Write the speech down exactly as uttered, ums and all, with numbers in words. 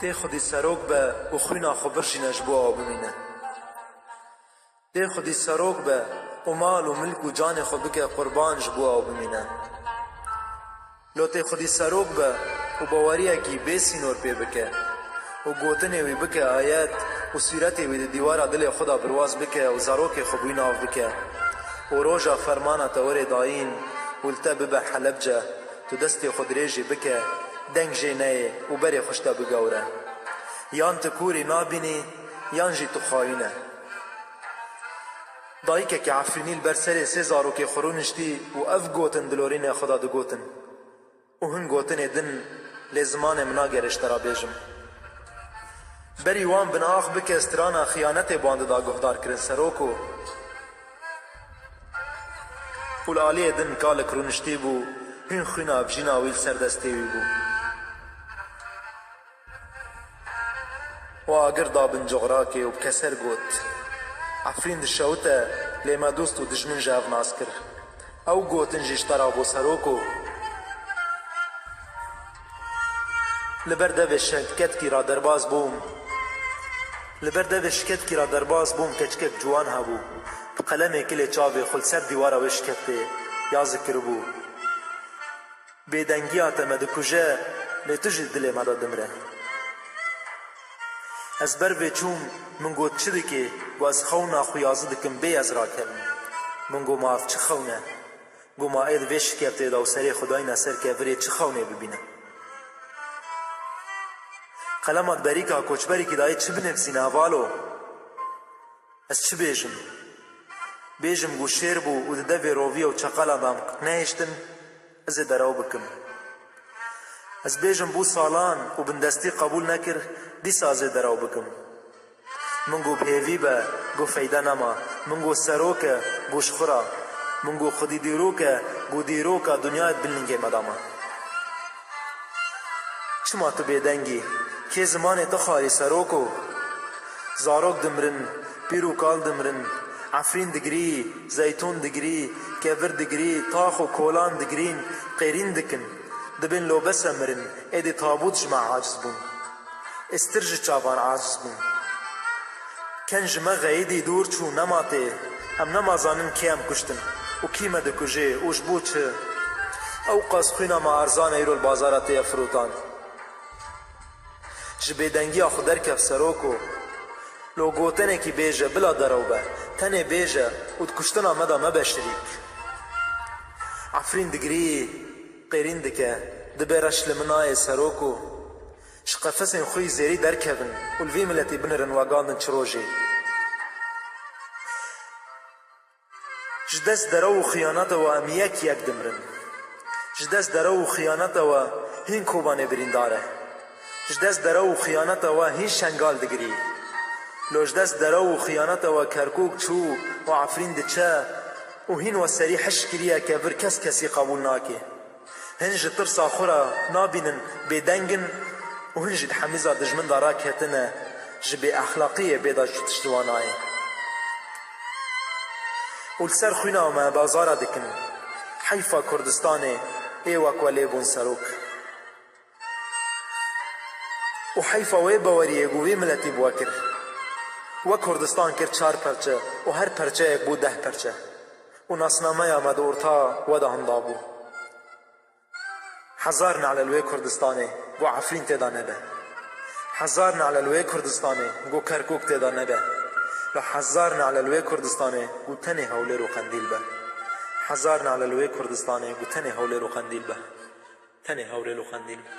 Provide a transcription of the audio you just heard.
Tê xwedî serok be û xwîna xwe birjîne ji bo ew bimîne. Tê xwedî serok be û mal û milk û canê xwe bike qurban ji bo ew bimîne. Lo tê xwedî serok be û baweriyekî bê sînor pê bike û gotinê wî bike ayet û sîretê wî di dîwara dilê xwe de birwaz bike û zarokê xwe bi wî nav bike û roja fermana te were dayîn û li te bibe Helebce, tu destê xwe dirêjî bike, deng jê neyê û berê xwe ji te bigewre. Yan tu kûrî nabînî, yan jî tu xayîn e. Dayikekî Efrînî li ber serê sê zarokê xwe rûniştî û ev gotin dilorînê xwe de digotin. Û hin gotinê din, lê zimanê min nagere ji te re bêjim. Berî wan bin ax bike strana xiyanetê ban dida guhdar kirin seroko. Û li aliyê din kalik rûniştî bû, hîn xwîna evjîna wî li ser destê wî bû. Û agir da bin coxrakê û bi keser got, Efrîn dişewite, lê me dost û dijmin ji hev nas kir. Ew gotin jî ji te re bû seroko. Li ber devê şiketkî re derbas bûm. Li ber devê şiketkî re derbas bûm, keçikek ciwan hebû. Bi qelemê kilê çavê xwe li ser dîwara wê şikektê yazî kiribû. Bêdengiya te me dikuje, lê tu jî dilê me de dimre. Ez ber vê çûm, min got, çi dikê? Got, ez xewna xwe yazî dikim, bê ez rakevim. Min got, ma ev çi xewn e? Got, ma ê di vê şikeftê de û serê xwe dayîne ser kevirê çi xewnê bibînim? Qelema di berîka koçberekî dayê çi binivîsîne hevalo? Ez çi bêjim? Bêjim ku şêr bû û di devê roviya û çeqalan de em nehêştin, ez ê derew bikim. Ez bêjim bû salan û bindestî qebûl nekir, dîsa ez ê derew bikim. Min got bi hêvî be, got feyde nema. Min got serok e, got ji xwe re. Min got xwedî dîrok e, got dîroka dinyayê di bin lingê me de me. Çima tu bêdeng î? Kê zimanê te xwarî seroko? Zarok dimirin, pîr û kal dimirin, Efrîn digirî, zeytûn digirî, kevir digirî, tax û kolan digirîn, qêrîn dikin. Dibên lo bes e mirin, êdî tabût ji me aciz bûn. Êstir ji çavan aciz bûn. Ken ji me xeyidî dûr çû, nema tê. Em nema zanin kê em kuştin û kî me dikujê û ji bo çi? Ewqas xwîna me erzan e, îro li bazara tê firotan. Ji bêdengiya xwe derkev seroko. Lo gotinekî bêje, bila derew be. Tenê bêje û di kuştina me de mebe şirîk. Efrîn digirî, qêrîn dike. Dibe reş li min nayê seroko. Ji qefesên xwe yî zêrî derkevin û li vî miletî binirin wegandin çi rojê. Ji dest derew û xiyaneta we em yek yek dimirin. Ji dest derew û xiyaneta we hîn Kobanê birîndar e. Ji dest derew û xiyaneta we hîn Şengal digirî. Lo ji dest derew û xiyaneta we Kerkûk çû û Efrîn diçe û hîn we serî hişk kiriye, kevir kes kesî qebûl nake. Hin ji tirsa xwe re nabînin bêdeng in û hin jî di hemîza dijmin de raketine, ji bêexlaqiyê bê de ji tişt wan nayê. Û li ser xwîna me bazara dikin. Heyfa Kurdistanê ê wek we lê bûn serok. Û heyfa wê baweriyê ku vê miletî bi we kir. We Kurdistan kir çar perçe û her perçeyek bû deh perçe. Û nasnameya me di orta we de hinda bû. Hezar nale li wê Kurdistanê ku Efrîn tê de nebe. Hezar nale li wê Kurdistanê ku Kerkûk tê de nebe. Li hezar nale li wê Kurdistanê ku tenê Hewlêr û Qendîl be. Hezar nale li wê Kurdistanê ku tenê Hewlêr û Qendîl be. Tenê Hewlêr û Qendîl be.